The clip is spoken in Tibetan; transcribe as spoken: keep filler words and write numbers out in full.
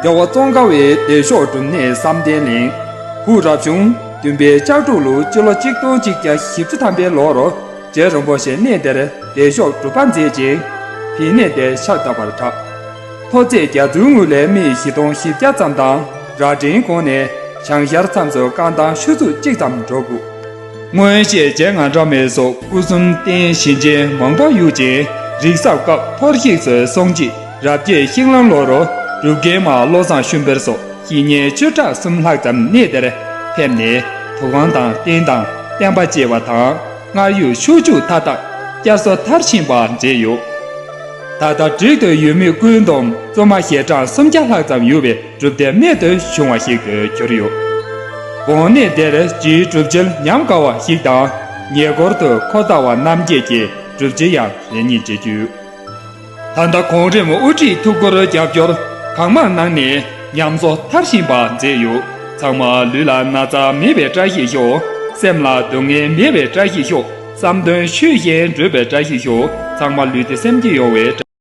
རྒྱལ་བ་ཙོང་ཁ་བའི་བདེ་མཆོག་སྒྲུབ་གནས་བསམ་གཏན་གླིང་། བོད་རབ་བྱུང་བདུན་པའི་ལྕགས་འབྲུག་ལོའི་སྤྱི་ལོ་གཅིག་སྟོང་གཅིག་བརྒྱ་བཞི་བཅུ་ཐམ་པའི་ལོར་རྗེ་རིན་པོ་ཆེ་གནས་འདིར་བདེ་མཆོག་སྒྲུབ་པ་མཛད་ཅིང་། བི་ནས་དེ་ཕྱག་བཏབ་པར་གྲགས། མཐོ་ཚད་རྒྱ་མཚོའི་ངོས་ལས་སྨི་བཞི་སྟོང་བཞི་བརྒྱ་ཙམ་དང་། རྭ་སྒྲེང་གོང་ནས་བྱང་ཤར་མཚམས་སུ་རྐང་ཐང་ཆུ་ཚོད་གཅིག་ཙམ་འགྲོ་དགོས། སྔོན་ཆད་རྗེ་ངག་དབང་མེ་སོགས་སྐུ་གསུམ་རྟེན་བཞེངས་ཆེན་མང་པོ་ཡོད་ཅིང་། རིགས་གསར་སྐབས་ཐོར་ཞིག་སོགས་གསུང་ཆོས་རབ་རྒྱས་ཤིང་ལང་ལོར་སྒྲུབ་མཁན་མ་བློ་བཟང་ཤུན་པར་སོགས་བཤེས་གཉེན་བཅུ་ཕྲག་གསུམ་ལྷག་ཙམ་གནས་དེར་ཕེབས་ནས་དུ་ཁང་དང་རྟེན་དང་བརྟེན་པ་བཅས་པ་དང་སྔར་ཡོད་ཤོག་ཆུ་མཐའ་དག་བསྐྱར་གསོ་མཐར་ཕྱིན་པ་མཛད་ཡོད། ད་ལྟ་བྲིས་དུ་ཡོད་མི་ཀུན་བསྡོམས་བཙུན་མ་ཞལ་གྲངས་སུམ་བརྒྱ་ལྷག་ཙམ་ཡོད་པའི་སྒྲུབ་སྡེ་རྨད་དུ་བྱུང་བ་ཞིག་ཏུ་གྱུར་ཡོད། གོང་གནས་འདིར་རྗེའི་སྒྲུབ་བྱེད་ཉམས་དགའ་བ་ཞིག་དང་། ཉེ་འཁོར་དུ་ཁོ་ཐར་བ་རྣམ་རྒྱལ་གྱི་སྒྲུབ་བྱེད་ཡང་རེ་སྙེག་བྱེད་རྒྱུ། ད་ལྟ་གོང་རིམ་དབུ་ཁྲིད་ཐུགས་ཁུར་རྒྱབ་སྐྱོར་གང་མང་གནང་ནས་ཉམས་གསོ་མཐར་ཕྱིན་པ་མཛད་ཡོད། ཚང་མ་ལུས་ལ་ན་ཚ་མེད་པའི་བཀྲ་ཤིས་ཤོག། སེམས་ལ་སྡུག་བསྔལ་མེད་པའི་བཀྲ་ཤིས་ཤོག། བསམ་དོན་ཆོས་བཞིན་འགྲུབ་པའི་བཀྲ་ཤིས་ཤོག། ཚང་མ་ལུས་བདེ་སེམས་སྐྱིད་ཡོང་བའི་བཀྲ།